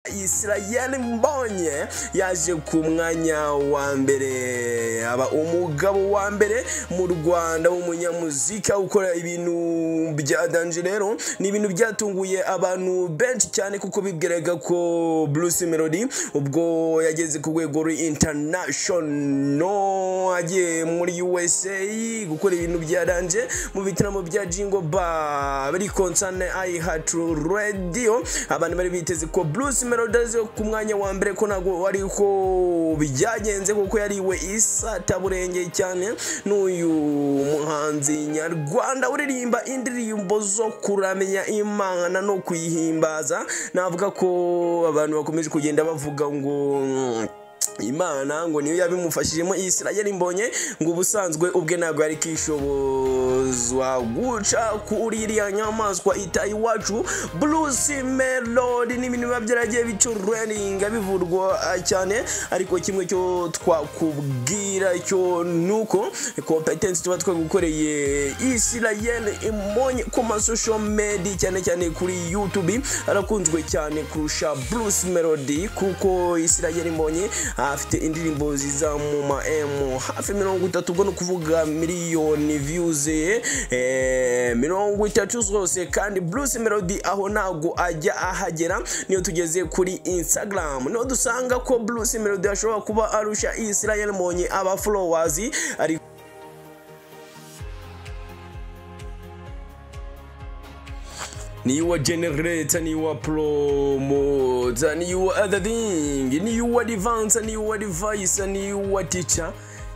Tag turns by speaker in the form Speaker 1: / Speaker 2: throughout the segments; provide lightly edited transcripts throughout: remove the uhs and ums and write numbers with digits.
Speaker 1: Israel Mbonyi yaje ku mwanya wa mbere, aba umugabo wa mbere mu Rwanda w'umunyamuzika ukora ibintu bya danger. Rero ni ibintu byatunguye abantu benshi cyane, kuko bibwiraga ko Bruce Melody ubwo yageze ku rwego rw'international agiye muri USA gukora ibintu bya danger mu bitaramo bya Jingle Bar biri concerne iHeart Radio. Abantu bari biteze ko Bruce Melody aze ku mwanya wa mbere, ko ntabwo ari ko byagenze, kuko yariwe isataburenge cyane n'uyu muhanzi nyarwanda uririmba indirimbo zo kuramya Imana no kuyihimbaza. Navuga ko abantu bakomeje kugenda bavuga ngo Imana ngo niyo yabimufashijemo. Israel Mbonyi ngo ubusanzwe ubwe ntabwo yari kishobozwa guca kuri iriya nyamaswa ita iwacu Bruce Melody. Ni ibintu biba byaragiye bitrendinga, bivurwa cyane, ariko kimwe cyo twakubwira cyo nuko competence tuba twagukoreye Israel Mbonyi ku ma social media, cyane cyane kuri YouTube, arakunzwe cyane kurusha Bruce Melody, kuko Israel Mbonyi afite indirimbo ziza mu ma M hafi 30, ubwo ni ukuvuga miliyoni views 30 zose, kandi Bruce Melody aho ntabwo ajya ahagera. Niyo tugeze kuri Instagram niho dusanga ko Bruce Melody ashobora kuba arusha Israel Mbonyi aba followers ari. Ni generator, ni promoter, ni other thing, ni advance, ni device, ni teacher,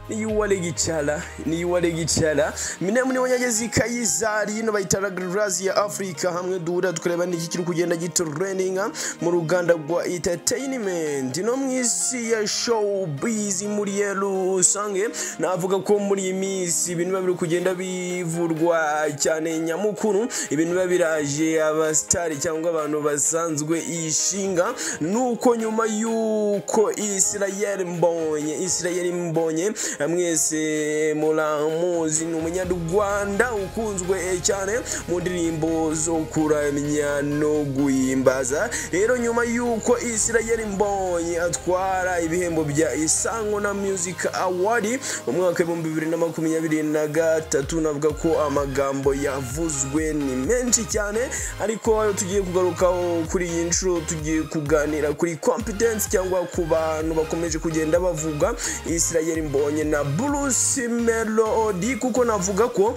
Speaker 1: ni lecturer, ni lecturer. Mine muri Wanyagezi Kayizari, ino bayita Grazi ya Africa, hamwe duhura tukareba n'iki kiri kugenda gitrendinga mu ruganda rwa entertainment no mu isi ya showbiz muri rusange. Navuga ko muri iyi minsi ibintu biba biri kugenda bivurwa cyane nyamukuru, ibintu biba biraje abasitari cyangwa abantu basanzwe ishinga, nuko nyuma yuko Israel Mbonyi, mwese muramuzi, ni umunyarwanda ukunzwe cyane mu ndirimbo zo kuramya no guhimbaza. Rero nyuma yuko Israel Mbonyi atwara ibihembo bya Isango na Music Award mu mwaka w'2023, navuga ko amagambo yavuzwe ni menshi cyane, ariko ayo tugiye kugarukaho kuri iyi nshuro, tugiye kuganira kuri competence cyangwa ku bantu bakomeje kugenda bavuga Israel Mbonyi na Bruce Melody, kuko navuga ko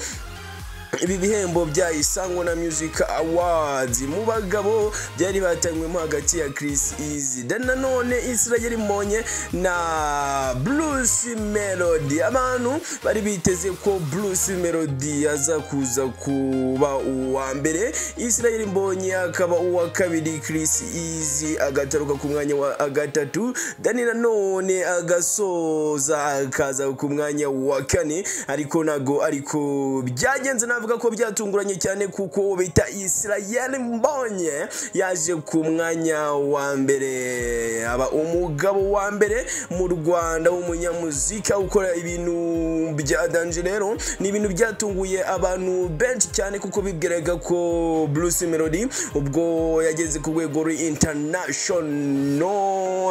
Speaker 1: ibi bihembo bya Isango na Music Awards mu bagabo byari batanywemo hagati ya Chris Easy, then nanone Israel Mbonyi na Bruce Melody. Abantu bari biteze ko Bruce Melody aza kuza kuba uwa mbere, Israel Mbonyi akaba uwa kabiri, Chris Easy agataruka ku mwanya wa gatatu, then nanone agasoza akaza ku mwanya wa kane, ariko nago ariko byagenze. Navuga ko byatunguranye cyane, kuko bita Israel Mbonyi yaje ku mwanya wa mbere, aba umugabo wa mbere mu Rwanda w'umunyamuzika ukora ibintu bya danger. Rero ni ibintu byatunguye abantu benshi cyane, kuko bibwiraga ko Bruce Melody ubwo yageze ku rwego international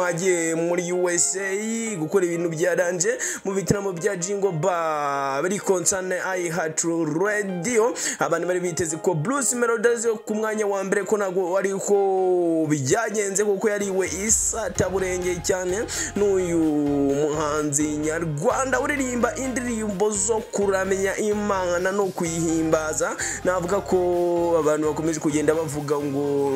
Speaker 1: agiye muri USA gukora ibintu bya danger mu bitaramo bya Jingle Bar biri concerne iHeart Radio. Abantu bari biteze ko Bruce Melody aze ku mwanya wa mbere, ko ntabwo ari ko byagenze, kuko yariwe isataburenge cyane n'uyu muhanzi nyarwanda uririmba indirimbo zo kuramya Imana no kuyihimbaza. Navuga ko abantu bakomeje kugenda bavuga ngo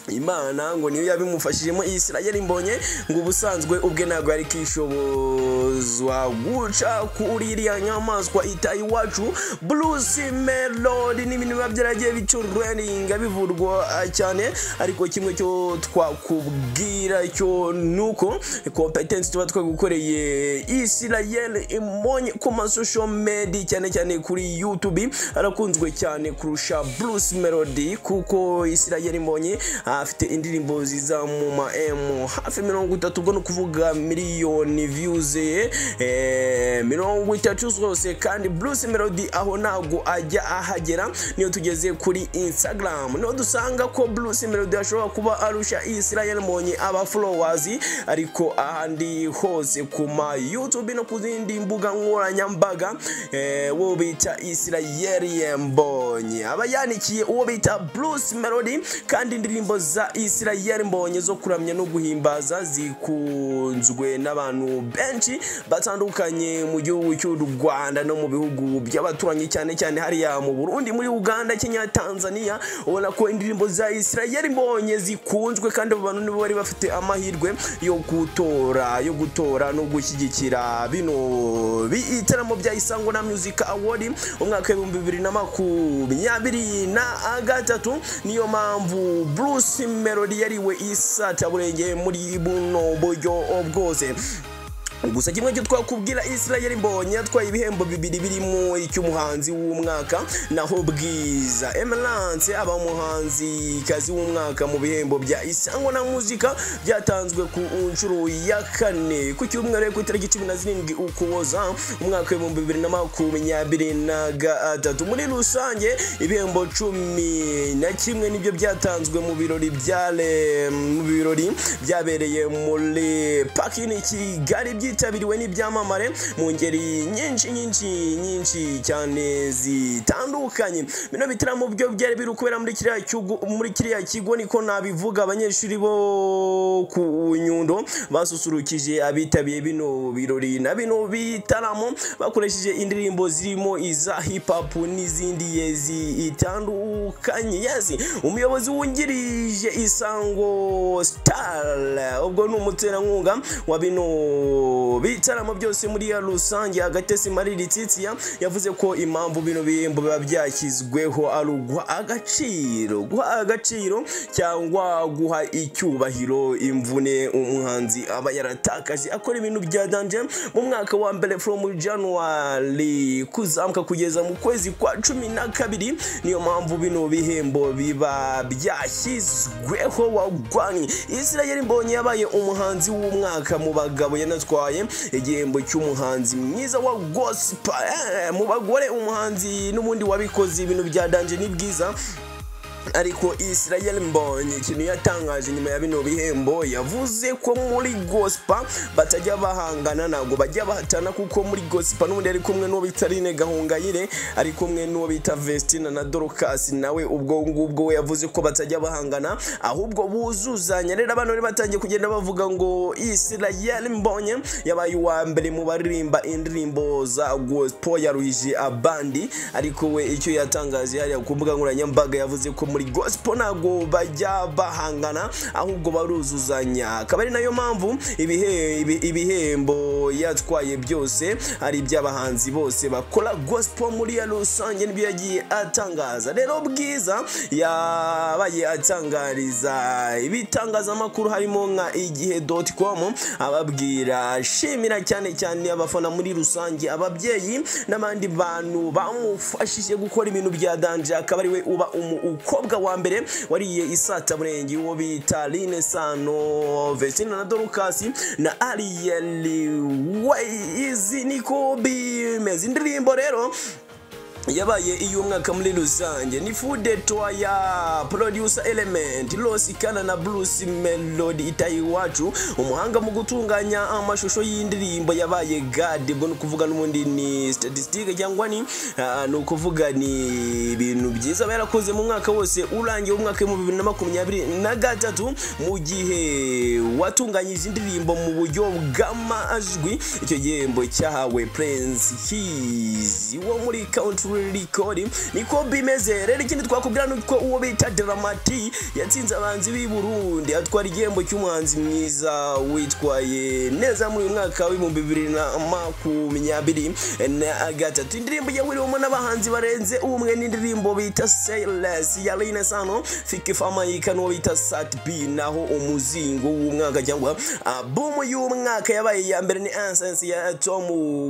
Speaker 1: Imana ngo niyo yabimufashijemo. Israel Mbonyi ngo ubusanzwe ubwe ntabwo yari kishobozwa guca kuri iriya nyamaswa ita iwacu Bruce Melody. Ni ibintu biba byaragiye bitrendinga, bivurwa cyane, ariko kimwe cyo twakubwira cyo nuko competence tuba twagukoreye Israel Mbonyi ku ma social media, cyane cyane kuri YouTube, arakunzwe cyane kurusha Bruce Melody, kuko Israel Mbonyi Afite indirimbo ziza mu ma M hafi 30, ubwo no kuvuga miliyoni views 30 zose. Kandi Bruce Melody aho ntago ajya ahagera. Niyo tugeze kuri Instagram niho dusanga ko Bruce Melody ashobora kuba arusha Israel Mbonyi aba followers, ariko ahandi hose ku ma YouTube no ku zindi mbuga nkoranyambaga uwo bita Israel Mbonyi aba yanikiye uwo bita Bruce Melody. Kandi indirimbo za Israel Mbonyi zo kuramya no guhimbaza zikunzwe n'abantu benshi batandukanye mu gihugu cy'u Rwanda no mu bihugu by'abaturanyi, cyane cyane hariya mu Burundi, muri Uganda, Kenya, Tanzania. Ubona ko indirimbo za Israel Mbonyi zikunzwe, kandi abo bantu nibo bari bafite amahirwe yo gutora no gushyigikira bino bitaramo bya Isango na Music Award umwaka 2023. Niyo mpamvu Bruce Melody yariwe isataburenge muri buno buryo bwose. Gusa kimwe cyo twakubwira, Israel Mbonyi yatwaye ibihembo bibiri birimo icy'umuhanzi w'umwaka, naho Bwiza Emerance aba umuhanzi kazi w'umwaka mu bihembo bya Isango na Muzika byatanzwe ku nshuro ya 4 ku cyumweru ku itariki 17 Ukuboza umwaka 2023. Muri rusange ibihembo 11 nibyo byatanzwe mu birori byabereye muri Parking Kigali, byitabiriwe n'ibyamamare mu ngeri nyinshi nyinshi nyinshi cyane zitandukanye. Bino bitaramo byo byari biri kubera muri kiriya kigo, niko nabivuga. Abanyeshuri bo ku Nyundo basusurukije abitabiye bino birori na bino bitaramo bakoresheje indirimbo zirimo iza hip hop n'izindi zitandukanye. Yes, umuyobozi wungirije Isango Star, ubwo ni umuterankunga wa bino bitaramo byose muri rusange, Agatesi Marie Letitia, yavuze ko impamvu bino bihembo biba byashyizweho ari uguha agaciro cyangwa guha icyubahiro imvune umuhanzi aba yaratakaje akora ibintu bya danger mu mwaka wa mbere from January kuzamuka kugeza mu kwezi kwa 12. Niyo mpamvu bino bihembo biba byashyizweho. Wagwani Israel Mbonyi yabaye umuhanzi w'umwaka mu bagabo, yanatwaye igihembo cy'umuhanzi mwiza wa gospel. Mu bagore umuhanzi n'ubundi wabikoze ibintu bya danger ni Bwiza. Ariko Israel Mbonyi ikintu yatangaje nyuma ya bino bihembo, yavuze ko muri gospel batajya bahangana, ntabwo bajya bahatana, kuko muri gospel n'ubundi ari kumwe n'uwo bita Aline Gahongayire, ari kumwe n'uwo bita Vestina na Dorcas, nawe ubwo ngubwo we yavuze ko batajya bahangana ahubwo buzuzanya. Rero abantu bari batangiye kugenda bavuga ngo Israel Mbonyi yabaye uwa mbere mu baririmba indirimbo za gospel, yaruhije abandi. Ariko we icyo yatangaje hariya ku mbuga nkoranyambaga, yavuze ko muri gospel ntago bajya bahangana ahubwo baruzuzanya. Akaba ari nayo mpamvu ibihembo yatwaye byose ari iby'abahanzi bose bakora gospel muri rusange, nibyo yagiye atangaza. Rero Bwiza yabaye atangariza ibitangazamakuru harimo nka igihe.com, ababwira ashimira cyane cyane abafana muri rusange, ababyeyi n'abandi bantu bamufashije gukora ibintu bya danger. Akaba ari we uba umukobwa wa mbere wariye isataburenge, uwo bita Aline Sano, Vestina na Dorcas na Ariel Wayz. Niko bimeze. Indirimbo rero yabaye iy'umwaka muri rusange ni Fude Toya, Producer Element, Ross Kana na Bruce Melody. Itayi Iwacu, umuhanga mu gutunganya amashusho y'indirimbo yabaye God. Ubwo ni ukuvuga n'ubundi ni statistique cyangwa ni ukuvuga ni ibintu byiza yarakoze mu mwaka wose urangiye umwaka wa 2023, mu gihe watunganyije indirimbo mu buryo bw'amajwi. Icyo gihembo cyahawe Prince Keys wo muri Country Record. Niko bimeze. Rero ikindi twakubwira nuko uwo bita Dramati yatsinze abanzi b'i Burundi, atwara igihembo cy'umuhanzi mwiza witwaye neza muri uyu mwaka wa 2023. Indirimbo yahuriwemo n'abahanzi barenze umwe n'indirimbo bita Say Less ya Aline Sano, Fiki Famaika n'uwo bita Sat B. Naho umuzingo w'umwaka cyangwa album y'umwaka yabaye iya mbere ni Essence ya Tom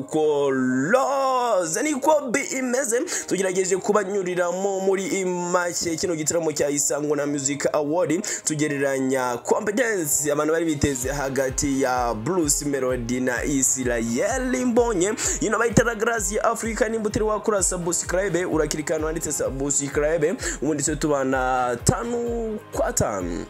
Speaker 1: Close. Niko bimeze. ikaze. Tugerageje kubanyuriramo muri make kino gitaramo cya Isango na Music Award, tugereranya competence abantu bari biteze hagati ya Bruce Melody na Israel Mbonye. Yino bayita Grace ya Africa. Nimba utari wakora subscribe, urakirika ahantu handitse subscribe, ubundi twe tubana 5 kwa 5.